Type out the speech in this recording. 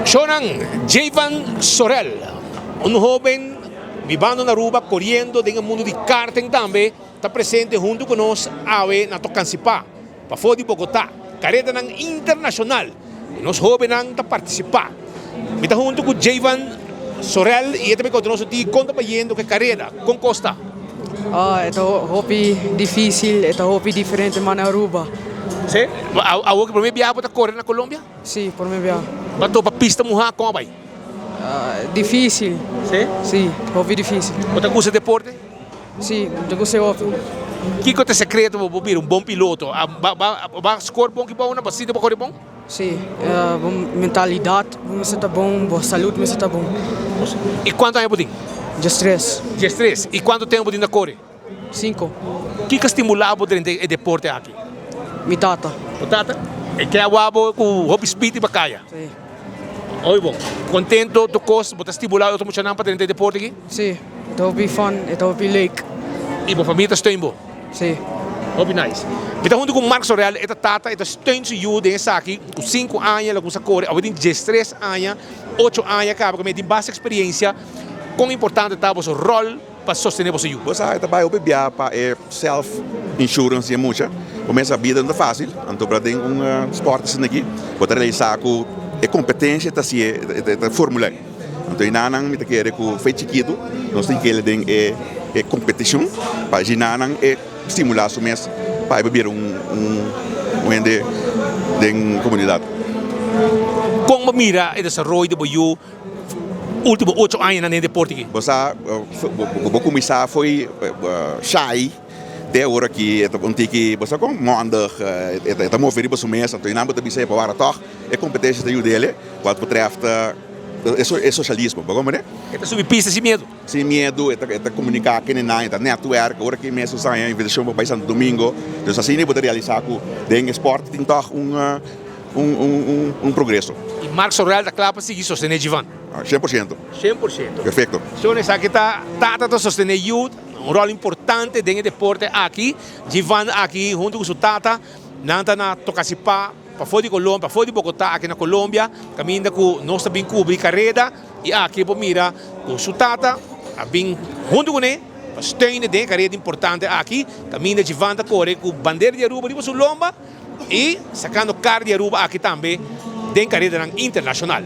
Shonan Jayvan Sorel, un hoben bibando na Aruba coriendo den e mundo di karting tambe ta presente hunto cu nos awe na Tocancipá, pafó di Bogotá, caredanan internacional cu nos hobennan ta participa. Mi ta hunto cu Jayvan Sorel y e ta bay conta nos un tiki con ta bayendo cu e careda, con cos ta. Ah, e ta hopi dificil, e ta hopi diferente man Aruba. Sí? Awor cu prome biaha bo ta core na Colombia? Sí, prome biaha. Bo a topa pista muha, con a bay? Dificil. Sí? Sí, hopi dificil. Bo ta gusta deporte? Sí, mi ta gusta e hopi. Kico ta e secreto pa bo bira un bon piloto? Bo a score bon ki bo una? Bo a sinti bo a core bon? Sí, bo mentalidad mester ta bon, bo salud mester ta bon. Y cuanto aña bo tin? Diestres. Diestres. Y cuanto tempo bo tin ta core? Cinco. Kico a stimula bo drenta e deporte aki? Mi tata. Bo tata? E ke a wak bo cu hopi speed riba caya? Sí. Hopi bon. Contento tur cos? Bo ta stimula otro muchanan pa drenta e deporte aki? Sí. E ta hopi fun, e ta hopi leuk. Y bo famia ta steun bo? Sí. Hopi nice. Mi ta huntu ku Mark Sorel, e ta tata, e ta steun su yu den esaki, ku sinku aña el a kumsa kore, awe tin diestres aña, ocho aña kaba ku mi tin basta eksperiencia kon importante ta boso ròl pa sostené boso yu. Bo sa e ta bai hopi bia pa e self insurance di e mucha, bo mester sa bida no ta fácil, anto pero den un sport asina aki bo ta realisa ku e kompetensia ta hasié, ta formulá. Anto e nanan mi ta kere ku fe chikitu nos tin kere den e e kompetishon pa así nanan e stimulá su mes pa e por bira un un hende den komunidat. Kon bo mira e desaroyo di bo yu ultimo ocho añanan den deporte aki? Bo sa bo kuminsá fo'i shai te awor aki e ta un tiki bo sa kon mondig e ta move riba su mes anto e nan bo ta bisa e pa wara tòg e kompetensha ta yud'el wat betreft E socialismo, bo comprende? E ta subi pista sin miedu. Sin miedu, e ta e ta comunica kende nan, e ta netwerk. Ora ki mes nos haña invitacion pa bai Santo Domingo. Dus asina bo ta realisa cu den e sport tin tog un un un un progreso. Y Marc Sorel ta cla pa sigui sostene Jivan? Cien por ciento. 100%. Perfecto. Señor esaki ta tata ta sostene yu, un rol importante den e deporte aki. Jivan aki hunto cu su tata nan ta na Tocacipa. Pafó di Colombia, pafó di Bogotá aki na Colombia, kaminda ku nos ta bin kubri kareda i aki bo mira ku su tata a bin huntu kuné pa steun'e den e kareda importante aki, kaminda Jivan ta kore ku bandera di Aruba riba su lomba i sakando kar di Aruba aki tambe den karedanan internashonal.